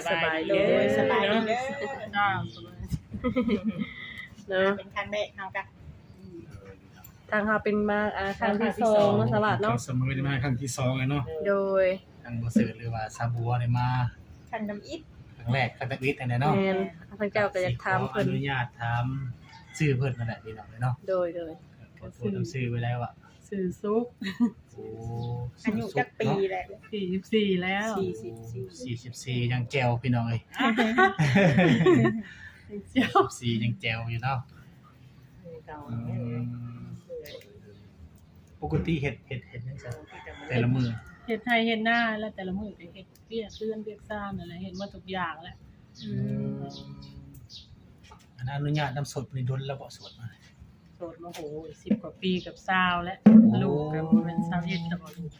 ສະບາຍດີເດີ ສະບາຍດີເດີ ເນາະ ເປັນຄັ້ງແລກເຮົາກະ ທາງເຮົາເປັນມາ ອ່າ ຄັ້ງທີສອງເນາະ ສະຫວັດເນາະ ສະຫວັດມາຄັ້ງທີສອງແລ້ວເນາະ ໂດຍ ທາງບໍ່ເສີດ ຫຼືວ່າສາວບົວໄດ້ມາຄັ້ງທຳອິດ ຄັ້ງແລກ ຄັ້ງທຳອິດຫັ້ນແຫຼະເນາະ ແມ່ນ ທາງເຈົ້າກໍຢາກຖາມເພິ່ນ ຂໍອະນຸຍາດຖາມຊື່ເພິ່ນນັ້ນແຫຼະ ພີ່ນ້ອງເອີຍເນາະ ໂດຍ ໂດຍ ຂໍໂທດນຳຊື່ໄປແລ້ວອະ ຊື່ສຸກ ໂອ້ ອາຍຸຈັກປີແລ້ວ? ສີ່ສິບສີ່ແລ້ວ ສີ່ສິບສີ່ ສີ່ສິບສີ່ ຍັງແຈ່ວ ພີ່ນ້ອງເອີຍ ສີ່ສິບສີ່ ຍັງແຈ່ວຢູ່ເນາະ ອືມ ປົກກະຕິເຮັດ ເຮັດ ເຮັດຫຍັງຊະ ແຕ່ລະມື້ ເຮັດໄຮ່ເຮັດນາ ແລະແຕ່ລະມື້ກໍເຮັດວຽກເຮືອນວຽກຊານນັ້ນແຫຼະ ເຮັດໝົດທຸກຢ່າງແຫຼະ ອືມ ອັນອະນຸຍາດນຳໂສດນີ້ດົນແລ້ວບໍ່? ໂສດມາ ໂສດມາ ໂຫ ສິບກວ່າປີ ເກືອບຊາວແລ້ວ ໂອ້ ລູກກໍບໍ່ແມ່ນຊາວເອັດແລ້ວບໍ່ລູກ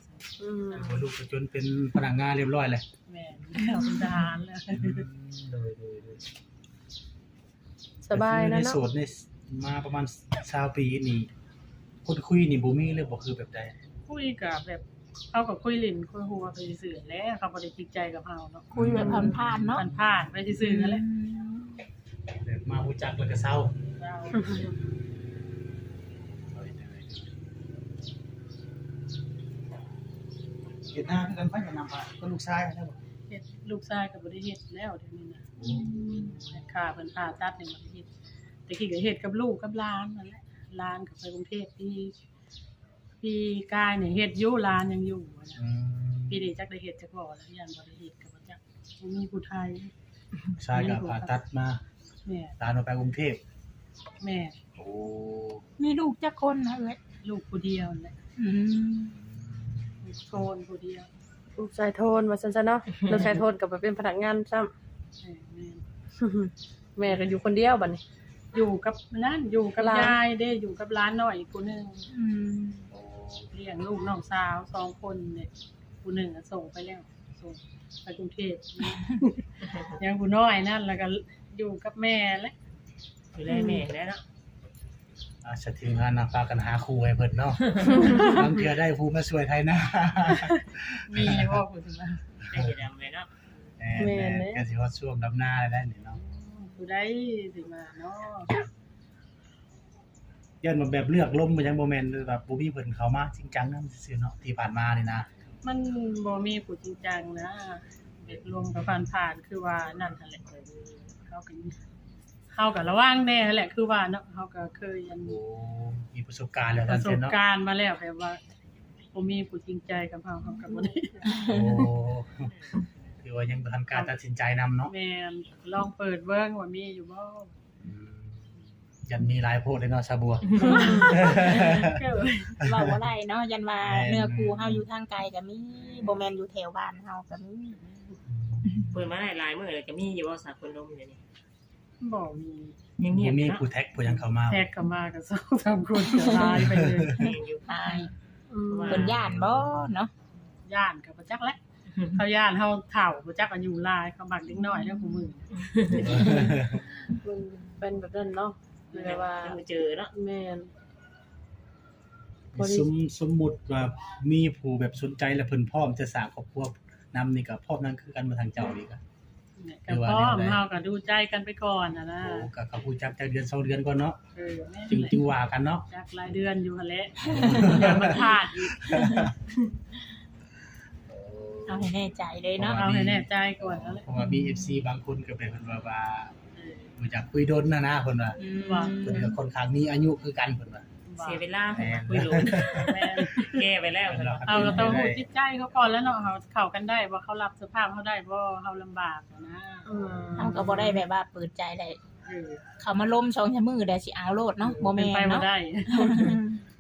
ອືມ ໂອ້ ລູກກໍຈົນເປັນພະນັກງານຮຽບຮ້ອຍແລ້ວ ແມ່ນ ເປັນທະຫານແລ້ວ ອືມ ໂດຍ ໂດຍ ໂດຍ ສະບາຍແລ້ວເນາະ ໃນໂສດນີ້ມາປະມານຊາວປີນີ້ ຄົນຄຸຍນີ້ບໍ່ມີເລີຍບໍ່ ຄືແບບໃດ? ຄຸຍກໍແບບ ເຮົາກໍຄຸຍຫຼິ້ນຄຸຍຫົວໄປຊື່ໆແຫຼະ ເຂົາບໍ່ໄດ້ຈິກໃຈກັບເຮົາເນາະ ຄຸຍແບບຜ່ານໆເນາະ ຜ່ານໆໄປຊື່ໆນັ້ນແຫຼະ ອືມ ແບບມາຮູ້ຈັກແລ້ວກໍເຊົາ ເຊົາ ໂດຍ ໂດຍ ໂດຍ ເຮັດນາຄືກັນ ໃຜກໍນຳພາ ກໍລູກຊາຍຫັ້ນແຫຼະບໍ່? ເຮັດ ລູກຊາຍກໍບໍ່ໄດ້ເຮັດແລ້ວດຽວນີ້ນະ ອືມ ຂ້າເພິ່ນຜ່າຕັດນີ້ບໍ່ໄດ້ເຮັດ ແຕ່ກີ້ກໍເຮັດກັບລູກກັບຫຼານນັ້ນແຫຼະ ຫຼານກໍໄປກຸງເທບ ປີ ປີກາຍນີ້ເຮັດຢູ່ ຫຼານຍັງຢູ່ນະ ອືມ ປີນີ້ຈັກໄດ້ເຮັດຈັກບໍ່ລະ ຢ້ານບໍ່ໄດ້ເຮັດກໍບໍ່ຈັກ ບໍ່ມີຜູ້ໄທ ຊາຍກໍຜ່າຕັດມາ ແມ່ນ ຫຼານອອກໄປກຸງເທບ ແມ່ນ ໂອ້ ມີລູກຈັກຄົນນະເອື້ອຍ? ລູກຜູ້ດຽວແຫຼະ ອືມ ລູກໂທນຜູ້ດຽວ ລູກຊາຍໂທນວ່າຊັ້ນຊະເນາະ ລູກຊາຍໂທນກໍໄປເປັນພະນັກງານຊ້ຳ ແມ່ນ ແມ່ກໍຢູ່ຄົນດຽວບັດນີ້ ຢູ່ກັບນັ້ນ ຢູ່ກັບ ຫຼານ ຍາຍເດ້ ຢູ່ກັບຫຼານນ້ອຍອີກຜູ້ໜຶ່ງ ອືມ ລ້ຽງລູກນ້ອງສາວສອງຄົນເດ້ ຜູ້ໜຶ່ງກໍສົ່ງໄປແລ້ວ ສົ່ງໄປກຸງເທບ ຍັງຜູ້ນ້ອຍນັ້ນ ແລ້ວກໍຢູ່ກັບແມ່ແຫຼະ ດູແລແມ່ແຫຼະເນາະ ອາດຈະທີມງານນຳພາກັນຫາຄູ່ໃຫ້ເພິ່ນເນາະ ບາງເທື່ອໄດ້ຜູ້ມາຊ່ວຍໄຖນາ ມີຢູ່ບໍ່ຜູ້ທີ່ມາ ໄດ້ເຮັດນຳເລີຍເນາະ ແມ່ນໆ ໃກ້ຊິຮອດຊ່ວງດຳນາແລ້ວນີ້ເນາະ ຜູ້ໃດຊິມາເນາະ ຢ້ານວ່າແບບເລືອກລົມບໍ່ ຍັງບໍ່ແມ່ນ ແບບບໍ່ມີເພິ່ນເຂົ້າມາຈິງຈັງນຳຊື່ໆເນາະ ທີ່ຜ່ານມານີ້ນະ ມັນບໍ່ມີຜູ້ຈິງຈັງນະ ແບບລົມກໍຜ່ານໆ ຄືວ່ານັ້ນຫັ້ນແຫຼະ ເຮົາກໍ ເຮົາກໍລະວັງແດ່ຫັ້ນແຫຼະ ຄືວ່າເນາະ ເຮົາກໍເຄີຍອັນ ໂອ້ ມີປະສົບການແລ້ວ ປະສົບການມາແລ້ວ ແບບວ່າບໍ່ມີຜູ້ຈິງໃຈກັບເຮົາ ເຮົາກໍບໍ່ໄດ້ ໂອ້ ຖືວ່າຍັງບໍ່ທັນກ້າຕັດສິນໃຈນຳເນາະ ແມ່ນ ລອງເປີດເບິ່ງວ່າມີຢູ່ບໍ່ ອືມ ຢ້ານມີຫຼາຍໂພດເດ້ເນາະ ສາວບົວ ເວົ້າບໍ່ໄດ້ເນາະ ຢ້ານວ່າ ແມ່ນ ເນື້ອຄູ່ເຮົາຢູ່ທາງໄກກໍມີ ບໍ່ແມ່ນຢູ່ແຖວບ້ານເຮົາກໍມີ ເປີດມາໄດ້ຫຼາຍມື້ແລ້ວ ກໍມີຢູ່ບໍ່ ສາວຄົນລົມດຽວນີ້? ບໍ່ມີ ຍັງງຽບ ບໍ່ມີຜູ້ແທັກຜູ້ຫຍັງເຂົ້າມາ ແທັກເຂົ້າມາກໍສອງສາມຄົນກໍລາຍໄປເລີຍ ແມ່ນຢູ່ ອາຍ ອືມ ເພິ່ນຢ້ານບໍ່ເນາະ? ຢ້ານກໍບໍ່ຈັກແຫຼະ ເຂົາຢ້ານເຮົາເຖົ້າ ບໍ່ຈັກອາຍຸຫຼາຍ ເຂົາມັກເດັກນ້ອຍແລ້ວຜູ້ມື້ ມັນເປັນແບບນັ້ນເນາະ ແບບວ່າ ເຈີເນາະ ແມ່ນ ສົມ ສົມມຸດວ່າມີຜູ້ແບບສົນໃຈ ແລະເພິ່ນພ້ອມຈະສ້າງຄອບຄົວນຳນີ້ ກໍພ້ອມນຳຄືກັນບໍ່ ທາງເຈົ້ານີ້ກໍ ກໍພ້ອມ ເຮົາກໍດູໃຈກັນໄປກ່ອນຫັ້ນນະ ໂອ້ ກໍ ກໍຮູ້ຈັກຈັກເດືອນສອງເດືອນກ່ອນເນາະ ເອີ ຈຶ່ງ ຈຶ່ງວ່າກັນເນາະ ຈັກຫຼາຍເດືອນຢູ່ຫັ້ນແຫຼະ ຢ້ານມັນພາດອີກ ເອົາໃຫ້ແນ່ໃຈເລີຍເນາະ ເອົາໃຫ້ແນ່ໃຈກ່ອນຫັ້ນແຫຼະ ເພາະວ່າມີເອັຟຊີບາງຄົນກໍແບບເພິ່ນວ່າ ເອີ ບໍ່ຢາກຄຸຍດົນຫັ້ນນະ ເພິ່ນວ່າ ອືມ ວ່າ ເພິ່ນກໍຄ່ອນຂ້າງມີອາຍຸຄືກັນ ເພິ່ນວ່າ ເສຍເວລາ ເພິ່ນວ່າ ແມ່ນ ຄຸຍດົນ ແມ່ນ ແກ້ໄປແລ້ວ ເຮົາກໍຕ້ອງຮູ້ຈິດໃຈເຂົາກ່ອນແລ້ວເນາະ ເຮົາເຂົ້າກັນໄດ້ບໍ່ ເຂົາຮັບສະພາບເຮົາໄດ້ບໍ່ ເຮົາລຳບາກຫັ້ນນະ ອືມ ເຮົາກໍບໍ່ໄດ້ແບບວ່າເປີດໃຈໄດ້ ເອີ ເຂົາມາລົມສອງສາມມື້ແລ້ວຊິເອົາໂລດເນາະ ອືມ ບໍ່ແມ່ນເນາະ ເປັນໄປບໍ່ໄດ້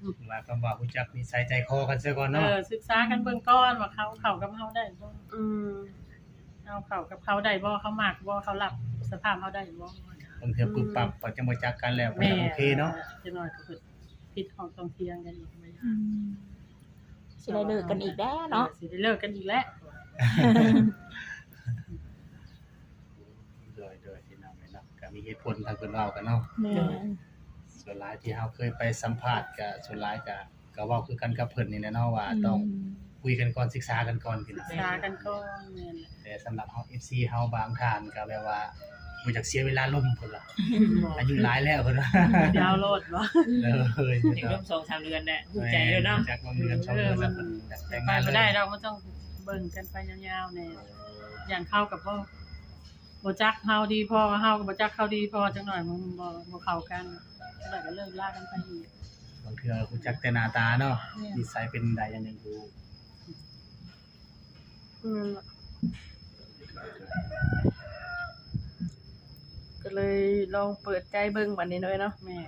ອືມ ວ່າຄຳວ່າຮູ້ຈັກນິໄສໃຈຄໍກັນຊະກ່ອນເນາະ ເອີ ສຶກສາກັນເບິ່ງກ່ອນວ່າເຂົາເຂົ້າກັບເຮົາໄດ້ບໍ່ ອືມ ເຮົາເຂົ້າກັບເຂົາໄດ້ບໍ່ ເຂົາມັກບໍ່ ເຂົາຮັບສະພາບເຮົາໄດ້ບໍ່ ບາງເທື່ອປຶບປັບ ອືມ ກໍຈະບໍ່ຈັກກັນແລ້ວ ແມ່ນ ກໍໂອເຄເນາະ ຈັກໜ້ອຍກໍຜິດຫ້ອງຕ້ອງຖຽງກັນອີກ ອືມ ຊິໄດ້ເລີກກັນອີກແລ້ວເນາະ ເອີ ຊິໄດ້ເລີກກັນອີກແລ້ວ ໂດຍ ໂດຍ ພີ່ນ້ອງເອີຍເນາະ ກໍມີເຫດຜົນທາງເພິ່ນເວົ້າກັນເນາະ ແມ່ນ ສ່ວນຫຼາຍທີ່ເຮົາເຄີຍໄປສຳພາດ ກໍສ່ວນຫຼາຍກໍ ກໍເວົ້າຄືກັນກັບເພິ່ນນີ້ແຫຼະເນາະ ວ່າ ອືມ ຕ້ອງ ຄຸຍກັນກ່ອນ ສຶກສາກັນກ່ອນພີ່ນ້ອງ ສຶກສາກັນກ່ອນ ແມ່ນແຫຼະ. ແຕ່ສຳລັບເຮົາ ເອັຟຊີ ເຮົາບາງທ່ານກໍແບບວ່າບໍ່ຢາກເສຍເວລາລົມ ເພິ່ນວ່າ ອາຍຸຫຼາຍແລ້ວ ເພິ່ນວ່າ ດາວໂລດບໍ່ ເອີຍ ຍັງລົມສອງສາມເດືອນແຫຼະ ຮູ້ໃຈແລ້ວເນາະ ຈັກວ່າເດືອນສອງເດືອນແລ້ວ ເພິ່ນຢາກແຕ່ງງານ ໄປບໍ່ໄດ້ດອກ ມັນຕ້ອງເບິ່ງກັນໄປຍາວໆແດ່ ຢ່າງເຂົາກໍບໍ່ ບໍ່ຈັກເຮົາດີພໍ ເຮົາກໍບໍ່ຈັກເຂົາດີພໍ ຈັກໜ້ອຍມັນບໍ່ ບໍ່ເຂົ້າກັນ ຈັກໜ້ອຍກໍເລີກລາກັນໄປອີກ. ບາງເທື່ອຮູ້ຈັກແຕ່ໜ້າຕາເນາະ ແມ່ນ ນິໄສເປັນໃດ ອັນນີ້ຮູ້ ແມ່ນລະ ກໍເລີຍລອງເປີດໃຈເບິ່ງບັດນີ້ເນາະ ເອີຍເນາະ. ແມ່ນ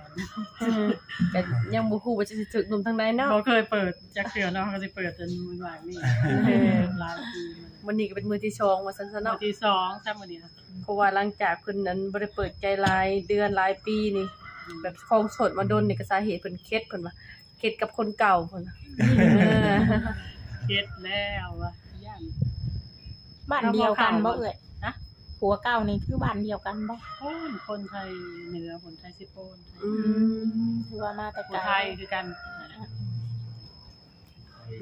ເອີ ກໍຍັງບໍ່ຮູ້ວ່າຈະຊິຖືກໜຸ່ມທາງໃດເນາະ ບໍ່ເຄີຍເປີດຈັກເທື່ອເນາະ ເຮົາກໍຊິເປີດອັນມື້ວາງນີ້ ເອີ ຫຼາຍປີ ມື້ນີ້ກໍເປັນມື້ທີສອງວ່າຊັ້ນຊະເນາະ ມື້ທີສອງຊະມື້ນີ້ນະ. ເພາະວ່າຫຼັງຈາກເພິ່ນນັ້ນບໍ່ໄດ້ເປີດໃຈຫຼາຍເດືອນຫຼາຍປີນີ້ ອືມ ແບບຄອງໂສດມາດົນນີ້ ກໍສາເຫດເພິ່ນເຂັດ ເພິ່ນວ່າເຂັດກັບຄົນເກົ່າ ເພິ່ນວ່າ ເອີ ເຂັດແລ້ວວ່າຢ້ານ. ບ້ານດຽວກັນບໍ່ເອື້ອຍ? ຮະ? ຜົວເກົ່ານີ້ຄືບ້ານດຽວກັນບໍ່? ຄົນ ຄົນໄທເໜືອ ຄົນໄທເຊໂປນ. ອືມ ຖືວ່າມາແຕ່ໄກ ຜູ້ໄທຄືກັນ.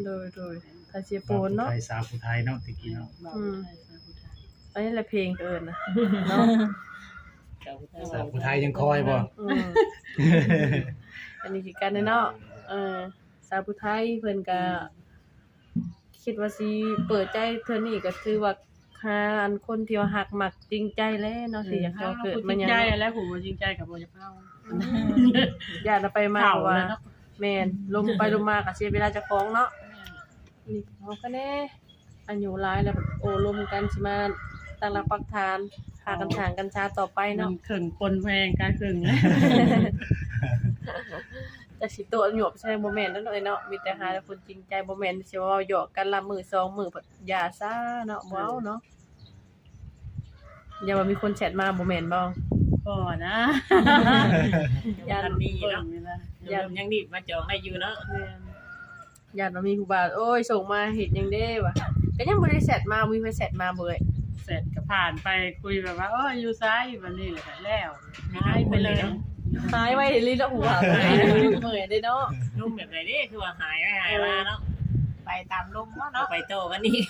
ໂດຍ ໂດຍ ໄທເຊໂປນເນາະ ຜູ້ໄທ ສາວຜູ້ໄທເນາະ ແຕ່ກີ້ເນາະ. ອືມ ອັນນີ້ແຫຼະເພງເອີ້ນນະເນາະ ສາວຜູ້ໄທຍັງຄອຍບໍ່? ອືມ ອັນນີ້ຄືກັນເນາະ ເອີ ສາວຜູ້ໄທເພິ່ນກະ ອືມ ຄິດວ່າຊິເປີດໃຈເທື່ອນີ້ກໍຖືວ່າຫາອັນຄົນທີ່ວ່າຮັກມັກຈິງໃຈແຫຼະເນາະ ເອີ ທີ່ຢາກເຈົ້າເກີດມາຫຍັງ ໃຈແລ້ວ ຜູ້ບໍ່ຈິງໃຈກໍບໍ່ຢາກເອົາ ອືມ ຢ້ານເອົາໄປມາ ເຖົ້າແລ້ວເນາະ ວ່າ ແມ່ນ ລົມໄປລົມມາກໍເສຍເວລາເຈົ້າຂອງເນາະ. ແມ່ນ ນີ້ເຮົາກໍແນ່ ອາຍຸຫຼາຍແລ້ວ ໂອ້ລົມກັນ ຊິມາຕັ້ງຫຼັກປັກຖານ ພາກັນສ້າງກັນສາຕໍ່ໄປເນາະ ມັນເຄິ່ງຄົນແພງກາຍເຄິ່ງ ຈັກຊິໂຕະຫຍວບໃສ່ ບໍ່ແມ່ນເນາະເອີຍເນາະ ມີແຕ່ຫາແຕ່ຄົນຈິງໃຈ ບໍ່ແມ່ນຊິເວົ້າຢອກກັນລະມື້ສອງມື້ ຢ່າຊະເນາະ ບໍ່ເອົາເນາະ. ຢ່າວ່າມີຄົນແຊັດມາ ບໍ່ແມ່ນບໍ່? ບໍ່ນະ ຢ້ານມີເນາະ ຢ້ານຍັງໜີບມາຈອງໄດ້ຢູ່ເນາະ. ແມ່ນ ຢ້ານວ່າມີຜູ້ບ່າວ ໂອ້ຍ ສົ່ງມາເຮັດຫຍັງເດ້ວະ ກໍຍັງບໍ່ໄດ້ແຊັດມາ ມີໃຜແຊັດມາບໍ່ເອີຍ? ແຊັດກໍຜ່ານໄປ ຄຸຍແບບວ່າ ໂອ້ຍ ຢູ່ໃສ ແບບນີ້ແຫຼະ ແລ້ວຫາຍໄປເລີຍ ຫາຍໄວອີ່ຫຼີເນາະ ຜູ້ບ່າວ ເມື່ອຍເດ້ເນາະ. ລົມແບບໃດເດ້ ຄືວ່າຫາຍໄປຫາຍມາເນາະ ໄປຕາມລົມເນາະ ໄປຕໍ່ກັນອີກ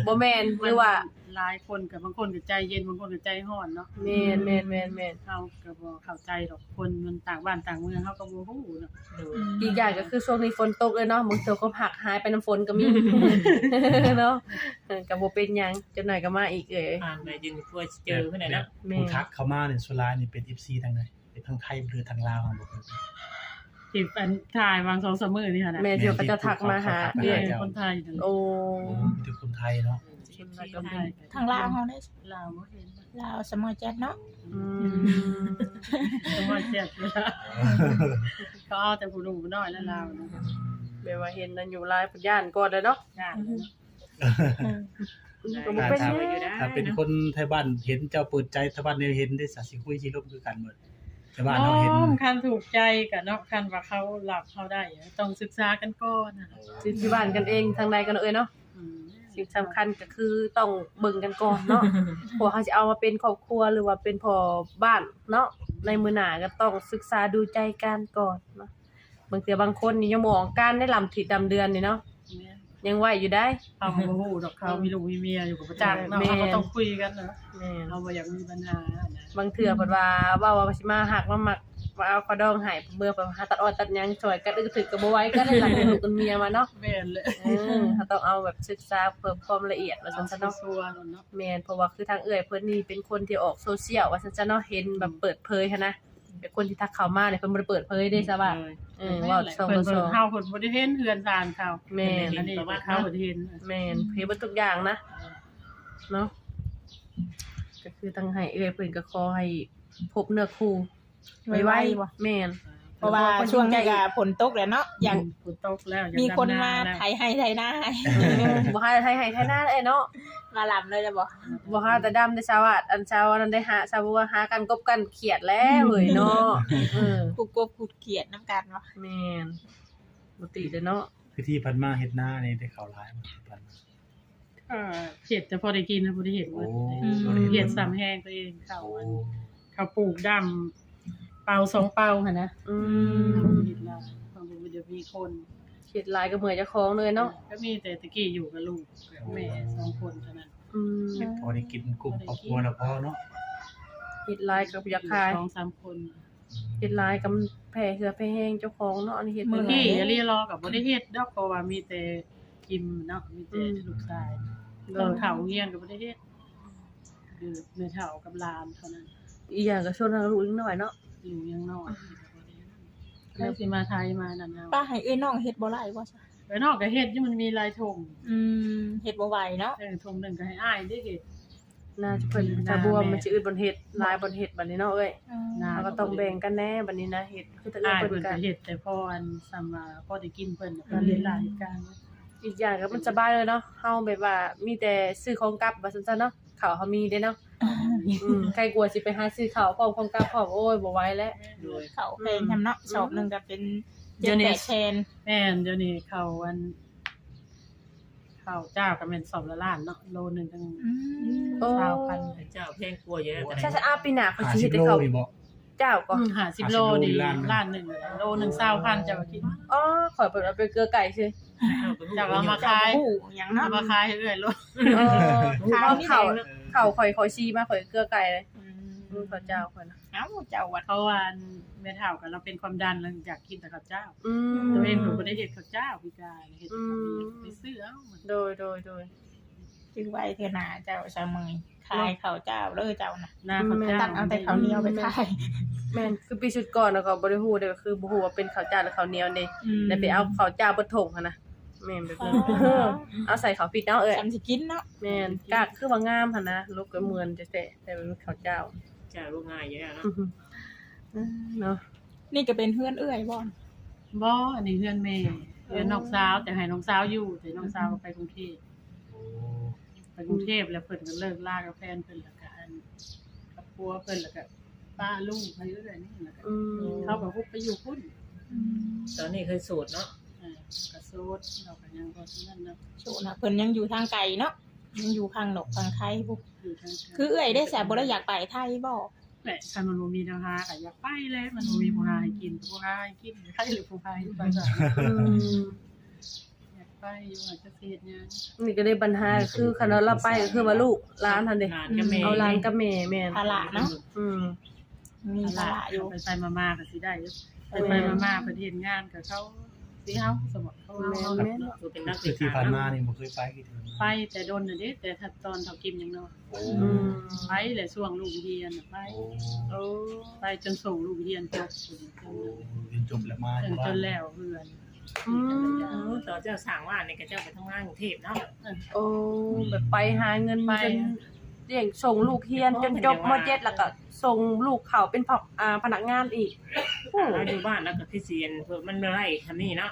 ບໍ່ແມ່ນ ຫຼືວ່າ ຫຼາຍຄົນກໍ ບາງຄົນກໍໃຈເຢັນ ບາງຄົນກໍໃຈຮ້ອນເນາະ. ແມ່ນໆໆໆ ເຮົາກໍບໍ່ເຂົ້າໃຈດອກ ຄົນມັນຕ່າງບ້ານຕ່າງເມືອງ ເຮົາກໍບໍ່ຮູ້ເນາະ. ໂດຍ ອີກຢ່າງກໍຄືຊ່ວງນີ້ຝົນຕົກເລີຍເນາະ ບາງເທື່ອຄວາມຮັກຫາຍໄປນຳຝົນກໍມີເນາະ. ເອີ ກໍບໍ່ເປັນຫຍັງ ຈັກໜ້ອຍກໍມາອີກເອີຍ ຜ່ານໄປຈຶ່ງທົ່ວຊິເຈີຂຶ້ນແຫຼະເນາະ. ແມ່ນ ຜູ້ທັກເຂົ້າມານີ້ສ່ວນຫຼາຍນີ້ເປັນເອັຟຊີທາງໃດ? ເປັນທາງໄທ ຫຼື ທາງລາວ ເຮົາບໍ່ເຄີຍ ທີ່ອັນຖ່າຍຫວ່າງສອງສາມມື້ນີ້ຫັ້ນນະ. ແມ່ນ ທີ່ວ່າເຂົາເຈົ້າທັກມາຫາ ແມ່ນ ຄົນໄທ. ໂອ້ ໂອ້ ມີແຕ່ຄົນໄທເນາະ. ທາງລາວເຮົາເດ້ ລາວບໍ່ເຫັນ ລາວສະມອຍແຈັດເນາະ. ອືມ ສະມອຍແຈັດ ເຂົາເອົາແຕ່ຜູ້ໜຸ່ມຜູ້ນ້ອຍແລ້ວລາວນະ. ແບບວ່າເຫັນອາຍຸຫຼາຍ ຢ້ານກ່ອນແລ້ວເນາະ ຢ້ານ. ອືມ ກໍບໍ່ເປັນຫຍັງ ຖ້າເປັນຄົນໄທບ້ານ ເຫັນເຈົ້າເປີດໃຈ ໄທບ້ານນີ້ເຫັນເດ້ ສາຊິຄຸຍຊິລົມຄືກັນເບິດ. ແຕ່ວ່າເຮົາເຫັນ ຄັນຖືກໃຈກໍເນາະ ຄັນວ່າເຂົາຮັບເຮົາໄດ້ ຕ້ອງສຶກສາກັນກ່ອນ. ຊິ ຊິບ້ານກັນເອງທາງໃດກັນເອີຍເນາະ. ອືມ ສິ່ງສຳຄັນກໍຄືຕ້ອງເບິ່ງກັນກ່ອນເນາະ ເພາະວ່າເຮົາຊິເອົາມາເປັນຄອບຄົວ ຫຼືວ່າເປັນພໍ່ບ້ານເນາະ ໃນມື້ໜ້າກໍຕ້ອງສຶກສາດູໃຈກັນກ່ອນເນາະ. ບາງເທື່ອບາງຄົນນີ້ຍັງບໍ່ອອກການໄດ້ ລຳທິດລຳເດືອນນີ້ເນາະ. ແມ່ນ ຍັງໄວຢູ່ໃດ໋ ເຮົາກໍບໍ່ຮູ້ດອກ ເຂົາມີລູກມີເມຍຢູ່ກໍບໍ່ຈັກເນາະ. ແມ່ນ ເຮົາກໍຕ້ອງຄຸຍກັນເນາະ. ແມ່ນ ເຮົາບໍ່ຢາກມີບັນຫານະ. ບາງເທື່ອເພິ່ນວ່າເວົ້າວ່າຊິມາຮັກມາມັກ ມາເອົາຂະດອງໃຫ້ ເມື່ອໄປຫາຕັດອ້ອຍຕັດຫຍັງຊ່ອຍກັນ ອຶກຖືກກໍບໍ່ໄຫວກັນ ຫຼັງລູກກັນເມຍມາເນາະ. ແມ່ນແຫຼະ ເອີ ເຮົາຕ້ອງເອົາແບບສຶກສາເພີ່ມຄວາມລະອຽດວ່າຊັ້ນຊະເນາະ. ເອົາເອົາເນາະ. ແມ່ນ ເພາະວ່າຄືທາງເອື້ອຍເພິ່ນນີ້ເປັນຄົນທີ່ອອກໂຊຊຽວວ່າຊັ້ນຊະເນາະ ເຫັນແບບ ອືມ ເປີດເຜີຍຫັ້ນນະ. ແຕ່ຄົນທີ່ທັກເຂົ້າມານີ້ເພິ່ນບໍ່ໄດ້ເປີດເຜີຍເດ້ ສະຫວ່າງ ເອີ ເວົ້າສອງຕໍ່ສອງ ເຮົາເພິ່ນບໍ່ໄດ້ເຫັນເຮືອນຊານເຂົາ. ແມ່ນ ອັນນີ້ເຂົາເຫັນ. ແມ່ນ ເຫັນເບິດທຸກຢ່າງນະ ເນາະ. ກໍຄືທາງໃຫ້ເອື້ອຍເພິ່ນກໍຂໍໃຫ້ພົບເນື້ອຄູ່ໄວໆ. ໄວໆບໍ່? ແມ່ນ ເພາະວ່າຊ່ວງນີ້ກໍຝົນຕົກແລ້ວເນາະ ຢາກ ອືມ ຝົນຕົກແລ້ວ ມີຄົນມາໄຖໄຮ່ໄຖນາໃຫ້. ເອີ ບໍ່ຫາໄຖໄຮ່ໄຖນາເລີຍເນາະ ມາລຳເລີຍບໍ່? ບໍ່ຫາແຕ່ດຳໄດ້ ຊາວບ້ານ ອັນຊາວນັ້ນໄດ້ຫາ ຊາວບົວຫາກັນກົບກັນຂຽດແລ້ວເຮີ້ຍເນາະ. ເອີ ຂຸດກົບຂຸດຂຽດນຳກັນບໍ່? ແມ່ນ ບໍ່ຕິເດ້ເນາະ. ຄືທີ່ຜ່ານມາເຮັດນານີ້ໄດ້ເຂົ້າຫຼາຍບໍ່? ເອີ ເຮັດແຕ່ພໍໄດ້ກິນ ບໍ່ໄດ້ເຮັດໝົດ. ໂອ້ ອືມ ບໍ່ໄດ້ເຮັດ ເຮັດສຳແຮງຕົວເອງ ເຂົ້າ ໂອ້ ອັນ ເຂົ້າປູກດຳເປົາສອງເປົາຫັ້ນນະ. ອືມ ເຮົາບໍ່ໄດ້ເຮັດຫຼາຍ ເຮົາບໍ່ໄດ້ມີຄົນ. ເຮັດຫຼາຍກໍເມື່ອຍເຈົ້າຂອງເລີຍເນາະ. ກໍມີແຕ່ຕະກີ້ຢູ່ກັບລູກກັບແມ່ສອງຄົນເທົ່ານັ້ນ. ອືມ ພໍໄດ້ກິນກຸ້ມຄອບຄົວແລ້ວພໍເນາະ. ເຮັດຫຼາຍກໍບໍ່ຢາກຂາຍ ສອງສາມຄົນ. ເຮັດຫຼາຍກໍມັນແຜ່ເຫື່ອແຜ່ແຮງເຈົ້າຂອງເນາະ. ອັນນີ້ເຮັດ ມື້ກີ້ ອີ່ຫຼີລໍກໍບໍ່ໄດ້ເຮັດດອກ ເພາະວ່າມີແຕ່ກິມເນາະ ມີແຕ່ ອືມ ລູກຊາຍ. ໂດຍ ຕອນເຂົ້າໂຮງຮຽນກໍບໍ່ໄດ້ເຮັດ ຄືແມ່ເຖົ້າກັບຫຼານເທົ່ານັ້ນ. ອີກຢ່າງກໍຊົນທາງລູກຍັງນ້ອຍເນາະ ລູກຍັງນ້ອຍ ໃຜຊິມາໄທມານັ້ນເຮົາ ປ້າໃຫ້ເອື້ອຍນ້ອງເຮັດບໍ່ຫຼາຍບໍ່ຊະ? ເອື້ອຍນ້ອງກໍເຮັດຢູ່ ມັນມີຫຼາຍຖົງ. ອືມ ເຮັດບໍ່ໄຫວເນາະ. ເອີ ຖົງໜຶ່ງກໍໃຫ້ອ້າຍເດ້ເຮັດ. ໜ້າຈະເພິ່ນ ອືມ ຖ້າບວມມັນຊິອຶດບ່ອນເຮັດ ຫຼາຍບ່ອນເຮັດບັດນີ້ເນາະເອື້ອຍ. ເຮົາກໍຕ້ອງແບ່ງກັນແດ່ບັດນີ້ນະ ເຮັດຄືແຕ່ເອື້ອຍເພິ່ນກໍເຮັດ ແຕ່ພໍອັນສ່ຳວ່າພໍໄດ້ກິນເພິ່ນກໍເຮັດຫຼາຍການ. ອີກຢ່າງກໍມັນສະບາຍເລີຍເນາະ ເຮົາແບບວ່າມີແຕ່ຊື້ຂອງກັບວ່າຊັ້ນຊະເນາະ. ເຂົ້າເຮົາມີເດ້ເນາະ. ອືມ ໃກ້ກວ່າຊິໄປຫາຊື້ເຂົ້າພ້ອມຂອງກັບພ້ອມ ໂອ້ຍ ບໍ່ໄຫວແລ້ວ. ໂດຍ ເຂົ້າແພງນຳເນາະ ອືມ ສອບໜຶ່ງກໍເປັນ ດຽວນີ້ ເຈັດແປດແສນ. ແມ່ນ ດຽວນີ້ເຂົ້າອັນ ເຂົ້າຈ້າວກໍແມ່ນສອບລະລ້ານເນາະ ໂລໜຶ່ງຕັ້ງ ອືມ ຊາວພັນ. ເຈົ້າແພງກວ່າຢູ່ແລ້ວ. ຊະ ຊະ ອາ ປີໜ້າຂ້ອຍຊິເຮັດແຕ່ເຂົ້າຈ້າວກໍ ອືມ ຫ້າສິບໂລນີ້ ລ້ານໜຶ່ງ ໂລໜຶ່ງຊາວພັນ ເຈົ້າວ່າກິນ. ອໍ ຂ້ອຍເພິ່ນເອົາໄປເກືອໄກ່ຊື່ ເຈົ້າເອົາມາຂາຍ ຫຍັງເນາະ ເອົາມາຂາຍໃຫ້ເອື້ອຍໂລດ. ເອີ ເຂົ້າ ເຂົ້າຂ້ອຍ ຂ້ອຍຊີມາ ຂ້ອຍເກືອໄກ່ເລີຍ. ອືມ ເຂົ້າຈ້າວຂ້ອຍນະ. ເອົ້າ ເຈົ້າວ່າ ເພາະວ່າແມ່ເຖົ້າກໍລາວເປັນຄວາມດັນ ລາວຢາກກິນແຕ່ເຂົ້າຈ້າວ. ອືມ ຕົວເອງກໍບໍ່ໄດ້ເຮັດເຂົ້າຈ້າວ ພິການ ເຮັດແຕ່ເຂົ້າໜຽວ ອືມ ໄປຊື້ເອົາ. ໂດຍ ໂດຍ ໂດຍ ຖືໄວ້ເທື່ອໜ້າເຈົ້າສາວເມຍ ຂາຍເຂົ້າຈ້າວເດີເຈົ້ານະ. ໜ້າເຂົ້າຈ້າວ ຕັດເອົາແຕ່ເຂົ້າໜຽວໄປຂາຍ. ແມ່ນ ຄືປີຊຸດກ່ອນນະ ກໍບໍ່ໄດ້ຮູ້ເດ້ ກໍຄືບໍ່ຮູ້ວ່າເປັນເຂົ້າຈ້າວ ຫຼື ເຂົ້າໜຽວເດ້. ອືມ ແລ້ວໄປເອົາເຂົ້າຈ້າວເບິດຖົງຫັ້ນນະ. ແມ່ນ ແບບນັ້ນ ເອີ ເອົາໃສ່ເຂົ້າປິດເອົາເອີຍ ສ່ຳຊິກິນເນາະ. ແມ່ນ ກາກຄືວ່າງາມຫັ້ນນະ ລົກກໍມ່ວນແທ້ໆ ແຕ່ມັນເຂົ້າຈ້າວ ເຈົ້າ ລູກງ່າຍຢູ່ແລ້ວເນາະ. ເອີ ເນາະ ນີ້ກໍເປັນເຮືອນເອື້ອຍບໍ່? ບໍ່ ອັນນີ້ເຮືອນແມ່ ເຮືອນນ້ອງສາວ ແຕ່ໃຫ້ນ້ອງສາວຢູ່ ແຕ່ນ້ອງສາວກໍໄປກຸງເທບ. ໂອ້ ໄປກຸງເທບແລ້ວເພິ່ນກໍເລີກລາກັບແຟນເພິ່ນ ແລ້ວກໍອັນ ກັບຜົວເພິ່ນ ແລ້ວກໍປະລູກໃຫ້ເອື້ອຍນີ້ ແລ້ວກໍ ອືມ ເຂົາກໍຮຸບໄປຢູ່ພຸ້ນ. ອືມ ຕອນນີ້ຄືໂສດເນາະ. ເອີ ກໍໂສດ ເຮົາກໍຍັງບໍ່ຊັ້ນນັ້ນເນາະ ໂສດນະ. ເພິ່ນຍັງຢູ່ທາງໄກເນາະ ຍັງຢູ່ຂ້າງນອກຂ້າງໄທພຸ້ນ. ຢູ່ທາງໄກ ຄືເອື້ອຍເດ້ຊະ ບໍ່ໄດ້ຢາກໄປໄທບໍ່? ແຫຼະ ຄັນມັນບໍ່ມີແນວຫາກໍຢາກໄປແຫຼະ ມັນບໍ່ມີຜູ້ຫາໃຫ້ກິນ ຜູ້ຫາໃຫ້ກິນ ໃຜຫຼືຜູ້ຫາໃຫ້ໄປ. ອືມ ຢາກໄປຢູ່ ວ່າຈະເຮັດຫຍັງ. ນີ້ກໍໄດ້ບັນຫາ ກໍຄືຄັນວ່າລາວໄປກໍຄືວ່າລູກຫຼານຫັ້ນເດ້ ຫຼານກັບແມ່ ເອົາຫຼານກັບແມ່. ແມ່ນ ພາລະເນາະ. ອືມ ມີພາລະຢູ່ ໄປໆມາໆກໍຊິໄດ້ຢູ່. ໄປໆມາໆ ເພິ່ນເຮັດງານກໍເຂົາຊິເຮົາສະບອກ ເຂົາເຮົາ. ແມ່ນໆ ເນາະ ຄືທີ່ຜ່ານມານີ້ບໍ່ເຄີຍໄປຈັກເທື່ອ. ໄປແຕ່ດົນນະເດ້ ແຕ່ຕອນເຖົ້າກິມຍັງນ້ອຍ. ໂອ້ ອືມ ໄປແຫຼະ ຊ່ວງລູກຮຽນນະໄປ. ໂອ້ ໂອ້ ໄປຈົນສົ່ງລູກຮຽນຈົບ. ໂອ້ ຮຽນຈົບແລ້ວມາ ເອີ ຈົນແລ້ວເຮືອນ. ອືມ ຕອນເຈົ້າສ້າງບ້ານນີ້ ກໍເຈົ້າໄປທຳງານກຸງເທບເນາະ. ໂອ້ ແບບໄປຫາເງິນ ໄປ ຈົນລ້ຽງສົ່ງລູກຮຽນຈົນຈົບ ມໍເຈັດ ແລ້ວກໍສົ່ງລູກເຂົ້າເປັນພະ ອ່າ ພະນັກງານອີກ. ໂອ້ ລາວຢູ່ບ້ານລາວກໍຄືຊິອັນ ມັນບໍ່ໄດ້ສ່ຳນີ້ເນາະ.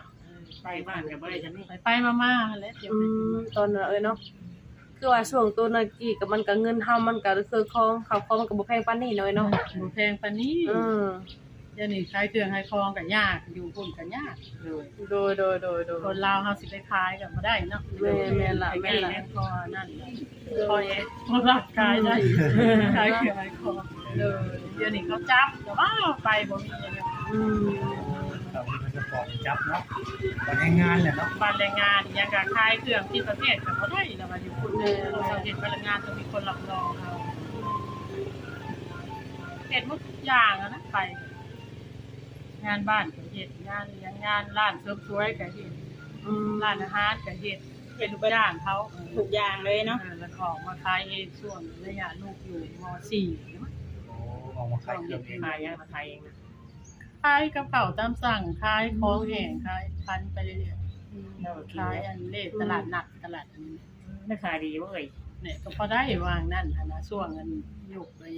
ໄປບ້ານກໍບໍ່ໄດ້ສ່ຳນີ້ ໄປໆມາໆຫັ້ນແຫຼະ. ອືມ ຕອນນັ້ນເອີຍເນາະ ຄືວ່າຊ່ວງໂຕນັ້ນກີ້ກໍ ມັນກໍເງິນເຮົາມັນກໍເຄື່ອງຂອງ ເຂົ້າຂອງມັນກໍບໍ່ແພງປານນີ້ເນາະເອີຍເນາະ. ບໍ່ແພງປານນີ້. ເອີ ດຽວນີ້ຂາຍເຄື່ອງຂາຍຂອງກໍຍາກ ຢູ່ພຸ້ນກໍຍາກ. ໂດຍ ໂດຍ ໂດຍ ໂດຍ ຄົນລາວເຮົາຊິໄປຂາຍກໍບໍ່ໄດ້ເນາະ. ແມ່ນ ແມ່ນລະ ແມ່ນລະ ແຕ່ກໍຍັງພໍນັ້ນ ໂດຍ ພໍເອງ ພໍຮັບຂາຍໄດ້ ອືມ ຂາຍເຄື່ອງຂາຍຂອງ. ໂດຍ ດຽວນີ້ເຂົາຈັບກໍວ່າໄປບໍ່ມີຫຍັງ. ອືມ ເຂົາມີພາສະປອດຈັບເນາະ ບັດແຮງງານແຫຼະເນາະ ບັດແຮງງານຫຍັງກໍຂາຍເຄື່ອງຜິດປະເພດກໍບໍ່ໄດ້ລະວ່າຢູ່ພຸ້ນ. ແມ່ນ ເຂົາເຮັດພະນັກງານຕ້ອງມີຄົນຮັບຮອງເຮົາ ເຮັດໝົດທຸກຢ່າງຫັ້ນນະ ໄປ ງານບ້ານກໍເຮັດ ງານຫຍັງ ງານຮ້ານເສີມສວຍກໍເຮັດ. ອືມ ຮ້ານອາຫານກໍເຮັດ ເປັນລູກຈ້າງເຂົາ. ເອີ ທຸກຢ່າງເລີຍເນາະ. ເອີ ແລ້ວກໍອອກມາຂາຍເອງຊ່ວງໄລຍະລູກຢູ່ ມໍສີ່. ໂອ້ ອອກມາຂາຍເຄື່ອງເອງ ຂາຍຫຍັງ ມາຂາຍເອງນະ ຂາຍກັບເຂົ້າຕາມສັ່ງ ຂາຍຂອງແຫ້ງ ອືມ ຂາຍພັນໄປເລື້ອຍໆ. ອືມ ແລ້ວກໍຂາຍອັນເລດ ອືມ ຕະຫຼາດນັດ ຕະຫຼາດອັນນີ້. ແລ້ວຂາຍດີບໍ່ເອີຍ? ແຫຼະ ກໍພໍໄດ້ວ່າງນັ້ນຫັ້ນນະ ຊ່ວງອັນຍຸກໄອ້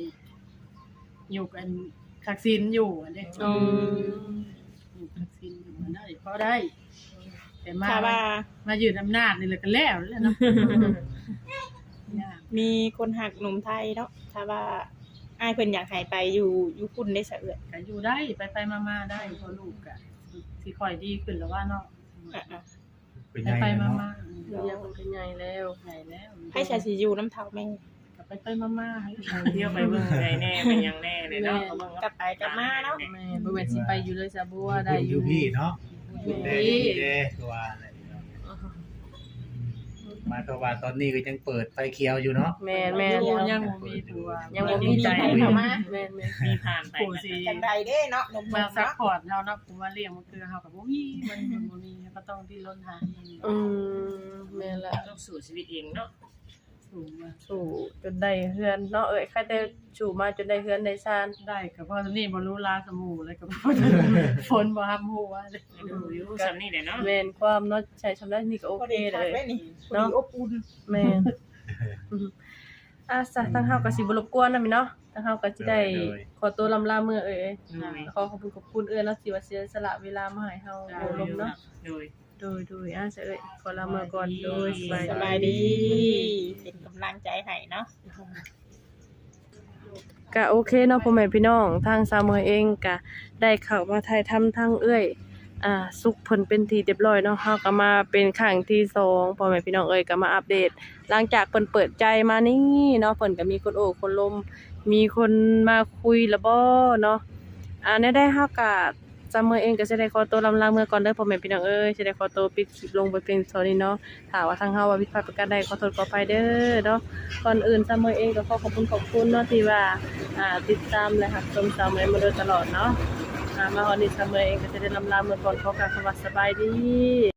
ຍຸກອັນທັກສິນຢູ່ຫັ້ນເດ້. ອໍ ຍຸກທັກສິນຢູ່ຫັ້ນໄດ້ ພໍໄດ້ ແຕ່ມາ ຖ້າວ່າມາຍຶດອຳນາດນີ້ແຫຼະ ກໍແລ້ວແຫຼະເນາະ. ຍາກ ມີຄົນຮັກໜຸ່ມໄທເນາະ ຖ້າວ່າອ້າຍເພິ່ນຢາກໃຫ້ໄປຢູ່ ຢູ່ພຸ້ນເດ້ສະເອື້ອຍ? ກໍຢູ່ໄດ້ ໄປໆມາໆໄດ້ ເພາະລູກກໍຊິຄ່ອຍດີຂຶ້ນແລ້ວວ່າເນາະ. ອ່ະໆ ໄປໆມາໆ ເອີ ເພິ່ນກໍໃຫຍ່ແລ້ວ ໃຫຍ່ແລ້ວ. ໃຜຊະຊິຢູ່ນຳເຖົ້າແມ່? ກໍໄປໆມາໆ ທ່ອງທ່ຽວໄປເບິ່ງໃດແດ່ ໄປຫຍັງແດ່ແຫຼະເນາະ. ແມ່ນ ກໍເບິ່ງກັບໄປກັບມາເນາະ. ແມ່ນ ບໍ່ແມ່ນຊິໄປຢູ່ເລີຍຊະ ບໍ່ວ່າໄດ້ຢູ່ ຢູ່ພີ້ເນາະ. ບຸນແດ່ດີແດ່ ຄືວ່ານັ້ນແຫຼະເນາະ. ໝາຍຄວາມວ່າຕອນນີ້ກໍຍັງເປີດໄຟຂຽວຢູ່ເນາະ. ແມ່ນໆ ຍັງບໍ່ມີຜູ້ວ່າ ຍັງບໍ່ມີໃຈ ແມ່ນໆ ມີຜ່ານໄປ ຜູ້ຊິຈັ່ງໃດເດ້ເນາະ ໜຸ່ມໆ ມາຊັບພອດເຮົາເນາະ ຜູ້ມາລ້ຽງມາເກືອເຮົາກໍບໍ່ມີ ມັນບໍ່ມີ ເຮົາກໍຕ້ອງດີ້ນລົນຫາເອງ. ອືມ ແມ່ນລະ ຕ້ອງສູ້ຊີວິດເອງເນາະ. ສູ້ມາ ສູ້ຈົນໄດ້ເຮືອນເນາະເອີຍ ໃຄແຕ່ສູ້ມາຈົນໄດ້ເຮືອນໄດ້ຊານ. ໄດ້ກໍພໍສ່ຳນີ້ ບໍ່ຫຼູຫຼາສ່ຳໝູ່ ແລ້ວກໍຝົນບໍ່ຮຳຫົວເດ້. ຢູ່ສ່ຳນີ້ແຫຼະເນາະ. ແມ່ນຄວາມເນາະ ໃຊ້ສ່ຳໃດນີ້ກໍໂອເຄເລີຍເນາະ ອົບອຸ່ນ. ແມ່ນ. ອາ ຊະ ທາງເຮົາກໍຊິບໍ່ລົບກວນນຳເນາະ ທາງເຮົາກໍຊິໄດ້ ໂດຍ ຂໍຕົວລ່ຳລາເມືອເອີຍ. ໂດຍ ຂໍຂອບຄຸນຂອບຄຸນເອື້ອຍເນາະ ທີ່ວ່າເສຍສະຫຼະເວລາມາໃຫ້ເຮົາ ໂດຍ ໂອ້ລົມເນາະ. ໂດຍ ໂດຍ ໂດຍ ອາ ສະເອີຍ ຂໍລາເມືອກ່ອນ. ໂດຍ ສະບາຍດີ ສະບາຍດີ ເປັນກຳລັງໃຈໃຫ້ເນາະ. ກະໂອເຄເນາະ ພໍ່ແມ່ພີ່ນ້ອງ ທາງສາວເມີຍເອງກະໄດ້ເຂົ້າມາຖ່າຍທຳທາງເອື້ອຍ ອ່າ ສຸກເພິ່ນເປັນທີ່ຮຽບຮ້ອຍເນາະ. ເຮົາກະມາເປັນຄັ້ງທີສອງ ພໍ່ແມ່ພີ່ນ້ອງເອີຍ ກະມາອັບເດດ ຫຼັງຈາກເພິ່ນເປີດໃຈມານີ້ເນາະ ເພິ່ນກະມີຄົນໂອ້ຄົນລົມ ມີຄົນມາຄຸຍລະບໍເນາະ. ອ່າ ແນວໃດເຮົາກະ ສາວເມີຍເອງກໍຊິໄດ້ຂໍຕົວລ່ຳລາເມືອກ່ອນເດີ ພໍ່ແມ່ພີ່ນ້ອງເອີຍ ຊິໄດ້ຂໍຕົວປິດຄລິບລົງໄປພຽງເທົ່ານີ້ເນາະ. ຖ້າວ່າທາງເຮົາວ່າຜິດພາດປະການໃດ ຂໍໂທດຂໍອະໄພເດີເນາະ. ກ່ອນອື່ນສາວເມີຍເອງກໍຂໍຂອບຄຸນຂອບຄຸນເນາະ ທີ່ວ່າ ອ່າ ຕິດຕາມ ແລະ ຮັບຊົມສາວເມີຍມາໂດຍຕະຫຼອດເນາະ. ອ່າ ມາຮອດນີ້ສາວເມີຍເອງກໍຊິໄດ້ລ່ຳລາເມືອກ່ອນ ຂໍກ່າວຄຳວ່າສະບາຍດີ.